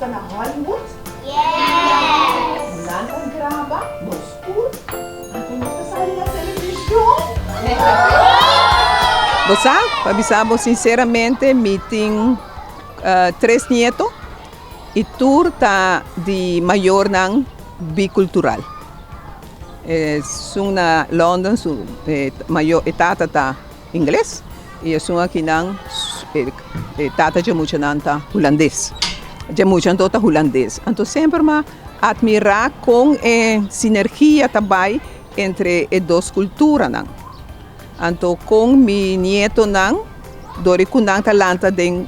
ta na Hollywood? Yes! Nan ta graba nos tur, anto nos ta sali na televishon. Bo sa, pa bisa bo sinceramente, mi tin tres nieto y tur ta di mayornan bicultural. Esun na London su mayor e tata ta ingles y esun akinan e tata dje muchanan ta hulandes. Dje mucha anto ta hulandes. Anto semper mi a admira con e sinergia ta bay entre e dos culturanan. Anto con mi nietonan dor di cu nan ta lanta den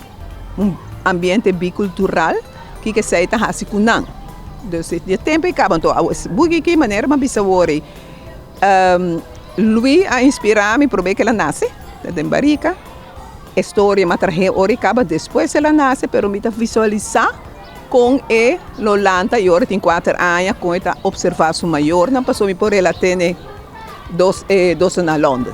un ambiente bicultural kiko esey ta haci cu nan. Dus di tempo e caba anto buki aki manera mi a bisa awor ey Louis a inspira mi prome cu el a nace ta den barica e storia mi a trahe ora e caba despues el a nace pero mi ta visualisa con e lo lanta y ora e tin cuater aña con e ta observa su mayornan pasobra mi por relat'e dos e dos na London.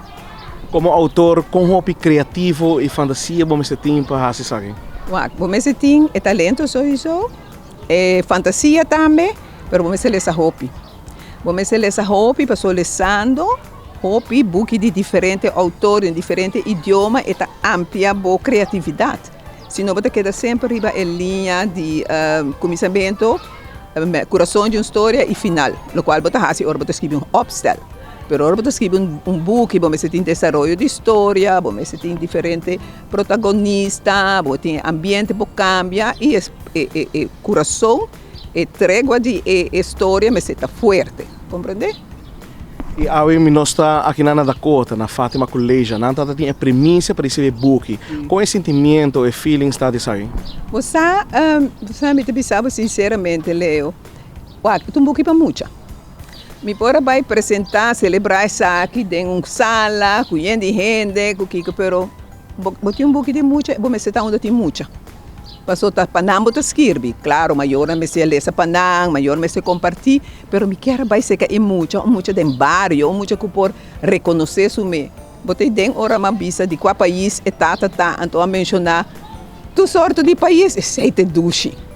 Komo outor, kon hopi kreativo i fantasia bo mester tin pa hasi esaki? Wak, bo mester tin e talento souiso, e fantasia tambe, pero bo mester lesa hopi. Bo mester lesa hopi pasobra lesando hopi buki di diferente outor den diferente idioma e ta amplia bo kreatividat. Si no bo ta keda semper riba e liña di kuminsamentu. Kurason di un storia i final, lokual bo ta hasi ora bo ta skibi un opstel. Pero ora bo ta skibi un buki bo mester tin desaroyo di storia, bo mester tin diferente protagonista, bo tin e ambiente por kambia i e kurason, e tregua di e storia mester ta fuerte, komprende? I awe mi nos ta akinan na Dakota, na Fatima College. Nan tabata tin e premisia pa risibi e buki. Kon e sentimiento, e feelings ta di esaki? Bo sa, bo sa mi ta bisa bo sinceramente Leo, wak, e ta un buki pa mucha. Mi por a bai presenta, celebra esaki den un sala ku yen di hende, ku kiko, pero bo bo tin un buki di mucha, bo mester ta unda tin mucha. Paso ta pa nan bo ta skirbi. Klaro, mayornan mester lesa pa nan, mayor mester kompartí, pero mi kier a bai seka e mucha, un mucha den bario, un mucha ku por rekonosé su me. Bo ta den ora mi a bisa di kua pais e tata ta, anto a menshoná tur sorto di pais, esei ta e dushi.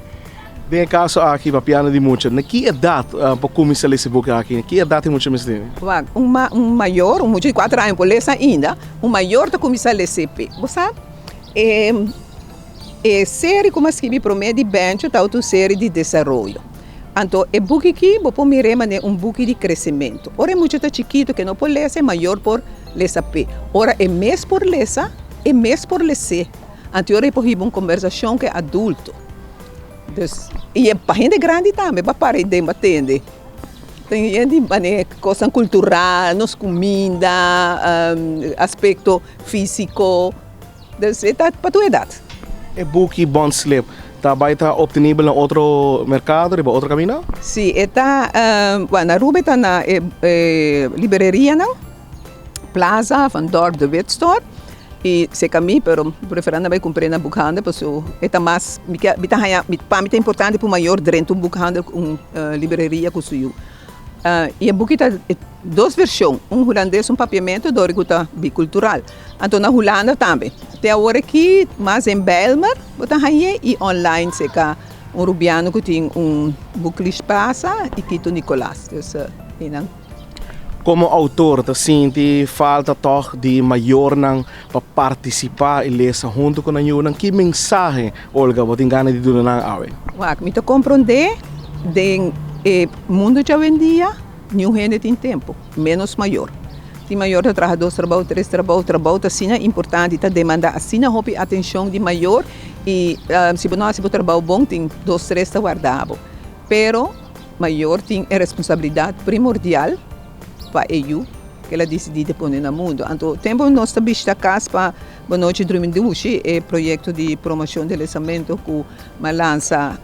Den e kaso aki, papiando di mucha, na ki edat por kuminsá lesa e buki aki? Na ki edat e mucha mester tene? Wak, un un mayor, un mucha di kuater aña por lesa ainda, un mayor ta kuminsá lesa p'e. Bo sa, e e seri ku mi a skibi promé di Bencho tabata un seri di desaroyo. Anto e buki aki bo por mir'é manera un buki di kresementu. Ora e mucha ta chikitu ke no por lesa, e mayor por lesa p'e. Ora e mes por lesa, e mes por les'é. Anto e ora e por hiba un kombersashon ku e adulto. Dus, i e pa hende grandi tambe pa para i den pa tende. Tin hende manera kosnan kultural, nos kuminda, aspekto físiko. Dus e ta pa tur edat. E buki Bon Slip ta bai ta optenibel na otro merkado, riba otro kaminda? Si, e ta, bueno, na Aruba e ta na e librerianan. Plaza van Dorp de Wit Store y seca mi pero prefera na bay cumpre na boekhandel paso e ta mas mi ke mi ta haya pa mi ta importante pa un mayor drenta un boekhandel un libreria cu su yu y e buki ta dos version un hulandes un papiamento dor cu ta bicultural anto na Hulanda tambe te awor aki mas den Bijlmer bo ta haye y online seca un rubiano cu tin un boeklish plaza y Quito Nicolas dus eynan. Komo outor ta sinti falta tòg di mayornan pa partisipá i lesa huntu ku nan yunan? Ki mensahe, Olga, bo tin gana di duna nan awe? Wak, mi ta komprondé den e mundu djawendia niun hende tin tempu, ménos mayor. Tin mayor ta traha dos trabou, tres trabou, trabou ta asina importante i ta demandá asina hopi atenshon di mayor i si bo no hasi bo trabou bon tin dos tres ta warda bo. Pero mayor tin e responsabilidad primordial pa e yu ku el a disidí di pone na mundu. Anto tempu nos ta bishita kas pa Bonochi Drumi Dushi, e proyekto di promoshon di lesamentu ku mi a lansa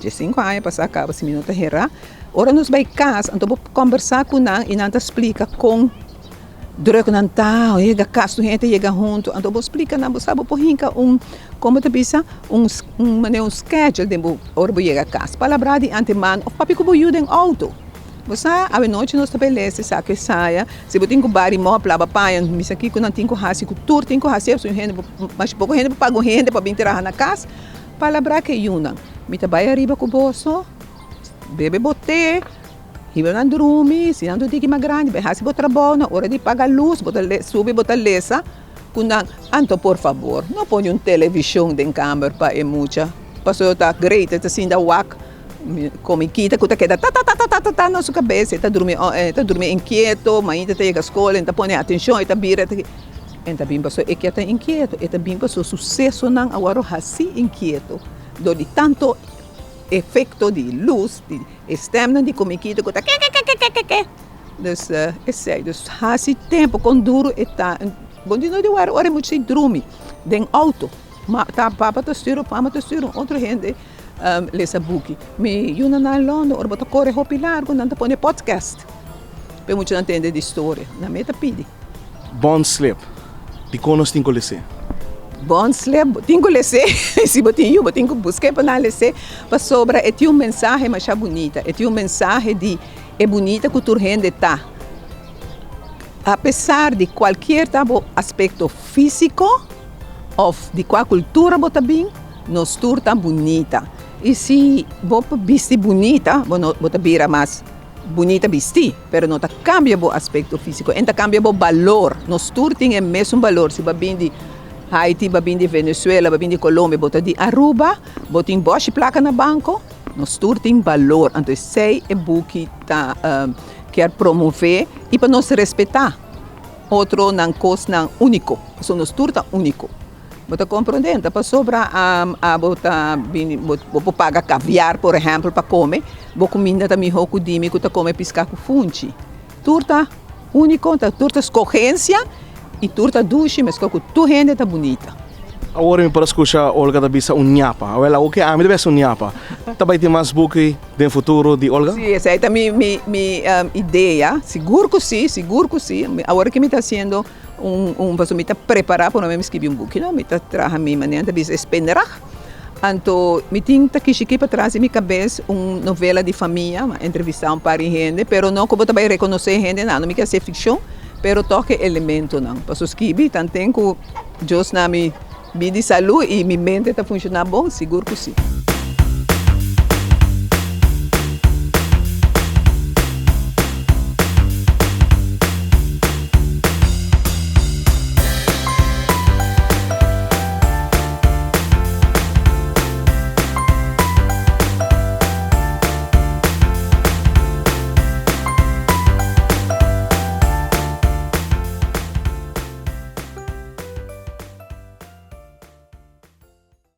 diesinku aña pasá kaba si mi no ta herá. Ora nos bai kas anto bo kombersá ku nan i nan ta splika kon Druk nan ta, yega kas tur hende yega huntu, anto bo splika nan bo sa bo por hinka un, komo ta bisa, un un manera un schedule den bo ora bo yega kas, palabrá di antemano òf papia ku bo yu den outo, bo sa awenochi nos ta bai lesa esaki esaya, si bo tin ku bari mòp laba paña misa kiko nan tin ku hasi ku tur tin ku hasi pasobra un hende masha poko hende por paga un hende pa bin traha na kas, palabrá ku e yunan. Mi ta bai ariba ku boso, bebe bo te, hiba nan drumi, si nan ta un tiki mas grandi bai hasi bo trabou, na ora di paga lus bo ta subi bo ta lesa ku nan. Anto por fabor no pone un televishon den kamber pa e mucha, pasobra ta great e ta sinta wak komikita ku ta keda tatatatata na su kabes, e ta drumi e ta drumi inkieto, mainta ta yega skol e ta pone atenshon e ta bira e ta bin pasobra e ke ta inkieto, e ta bin pasobra susesonan a wòrdu hasi inkieto dor di tanto efekto di lus di e stemnan di komikita ku ta kekekekekeke. Dus esei, dus hasi tempu kon duru e ta, bo no di wòrdu ora e mucha drumi den outo, ma ta papa ta stuur of mama ta stuur un otro hende lesa buki. Mi yunan na London ora bo ta kore hopi largu nan ta pone podcast pa e muchanan tende di storia, nan mi ta pidi. Bon slip, dikon nos tin ku les'é? Bon slip, bo tin ku les'é, si bo tin yu bo tin ku busk'é pa nan les'é, pasobra e tin un mensahe masha bunita, e tin un mensahe di e bunita ku tur hende ta, apesar di kualkier ta bo aspekto físiko òf di kua kultura bo ta bin, nos tur ta bunita. I si bo bisti bunita, bo no bo ta bira mas bunita bistí, pero no ta kambia bo aspekto físiko, e ta kambia bo balor. Nos tur tin e mesun balor, si bo a bin di Haiti, bo a bin di Venezuela, bo a bin di Colombia, bo ta di Aruba, bo tin bòshi plaka na banko, nos tur tin balor. Anto esei e buki ta kier promové i pa nos respetá otronan kosnan úniko, pasobra nos tur ta úniko. Bo ta komprondé? Ta pasobra abo ta bini, bo por paga kaviar por ehèmpel pa kome, bo kuminda ta mihó ku dimi ku ta kome piská ku funchi. Tur ta úniko, tur ta skohensia i tur ta dushi meskos ku tur hende ta bunita. Awor mi por a skucha Olga ta bisa un ñapa. Awel awo ke ami ta bisa un ñapa. Ta bai tin mas buki den futuro di Olga? Sí, esei ta mi idea. Sigur ku sí, sigur ku sí. Awor ke mi ta hasiendo. Un un pasobra mi ta prepará pa mi skibi un buki no mi ta traha mi manera ta bisa e spenderag anto mi tin ta kishikí patras di mi kabes un novela di famia mi a entrevistá un par di hende pero no ku bo ta bai rekonosé hende nan no mi ke hasi fikshon pero tòg e elementonan pasobra skibi tanten ku Dios na mi bidi salú i mi mente ta funshoná bon sigur ku si.